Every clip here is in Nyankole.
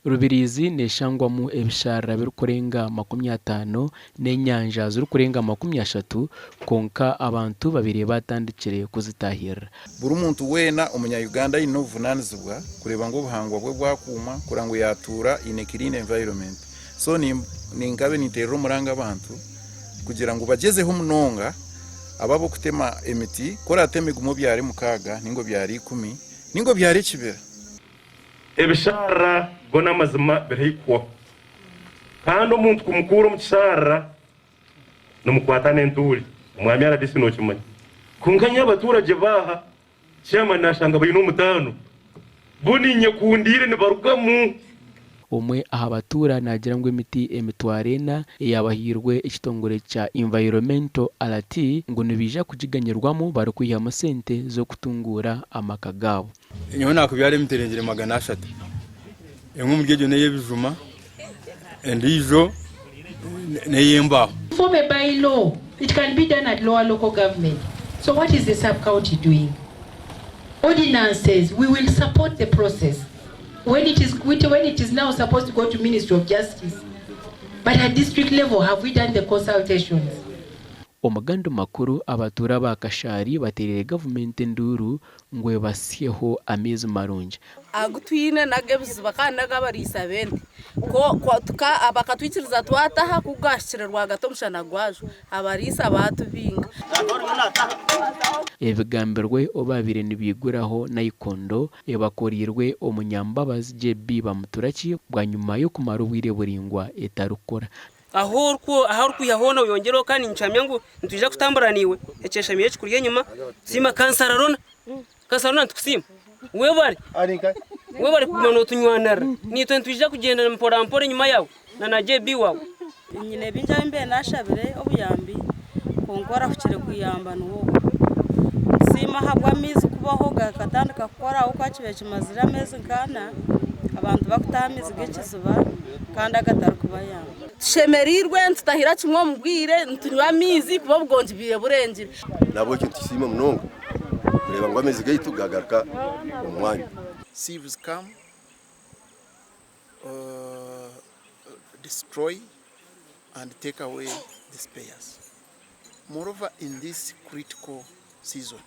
Rubirizi neeshangwamu ebisharara birikurenga 50 n'enyanja zirikurenga 30 kwonka abantu babaire baatandikire kuzitaahirira. Buri muntu weena omunya Uganda aine obuvunanizibwa kureeba ngu obuhangwa bwe bwakuumwa kureba ngu yatuura in a clean environment. So ninkabe ninteerera omuranga abantu kugira ngu bagyezeho munonga abo abokutema emiti, ku orateme guma obyare mukaaga ninga obyare ikumi ninga obyare ekibira. Ebisharara go n'amazima birihikwaho, kandi omuntu kumukuura omu kisharara nimukwata n'entuuri. Omwami RDC nokimanya. Kwonka nyowe abaturagye baaha chairman nashanga baine omutaano, bo ninyekundiire nibarugamu. Omwe aha batuura naagira ngu emiti emitwaro ena eyaabahairwe ekitongore kya Environmental Alert ngu nibaija kugiganyirwamu barikwihamu sente z'okutunguura amaka gaabo. Nyowe naakubyara emiterengire 300. Emwe omuri egyo n'ey'ebijuma, endiijo n'ey'embaaho. Form a by-law, it can be done at lower local government, so what is the sub-county doing? Ordinances, we will support the process when it is when it is now supposed to go to ministry of justice but at district level have we done the consultations? Omu gandi makuru, abatuura ba Kashari bateereire gavumenti enduuru ngu ebasyeho amaizi marungi. Agu twine n'ag'ebiziba kandi n'ag'abariisa b'ente. Bakatwikiriza twataha ku gwahikire rwagati omushana gwajwa, abariisa baatubinga. Ebigambirwe obu baabaire nibaiguraho Naikondo ebakoreirwe Omunyambabazi JB Bamuturaki bwanyima y'okumara obwire buraingwa etarikukora. Ahu orikwiha hoona oyongyereho kandi nikihamya ngu nitwija kutambura naiwe. Ekyeshamiire ekikuri enyima. Siima Kansara Rona. Kansara Rona nitukusiima. Webare. Webare kuguma notunywanirira. Naitwe nitwija kugyenda mpora mpora enyima yaawe na na JB waawe. Nyine bingi abu mbaire naashabire obuyambi kwonka orahukire kuyamba niwe ogwo. Nitusiima ahabw'amaizi kubaho gakatandika kukora ahabw'okuba kibaire kimazire ameezi nk'ana abantu barikutaha amaizi g'ekiziba kandi agatarikubayamba. Tushemereirwe nitutahira kimwe omu bwire nitunywa amaizi kuba obugongi bwire burengire. Nahabwekyo nitusiima munonga kureeba ngu amaizi gaitu gaagaruka omu mwanya. Thieves come, destroy and take away the spares. Moreover in this critical season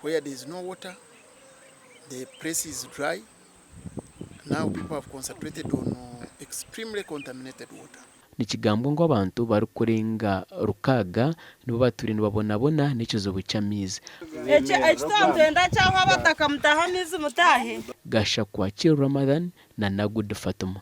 where there is no water, the place is dry, now people have concentrated on extremely contaminated water. Nikigambwa ngu abantu barikurenga rukaaga nibo batwire nibabonabona n'ekizibu ky'amaizi. Eki twaba nitwenda kyahwa abataka mutahe amaizi mutahe. Gashakwa Kiru Ramadhan na Nagudi Fatuma.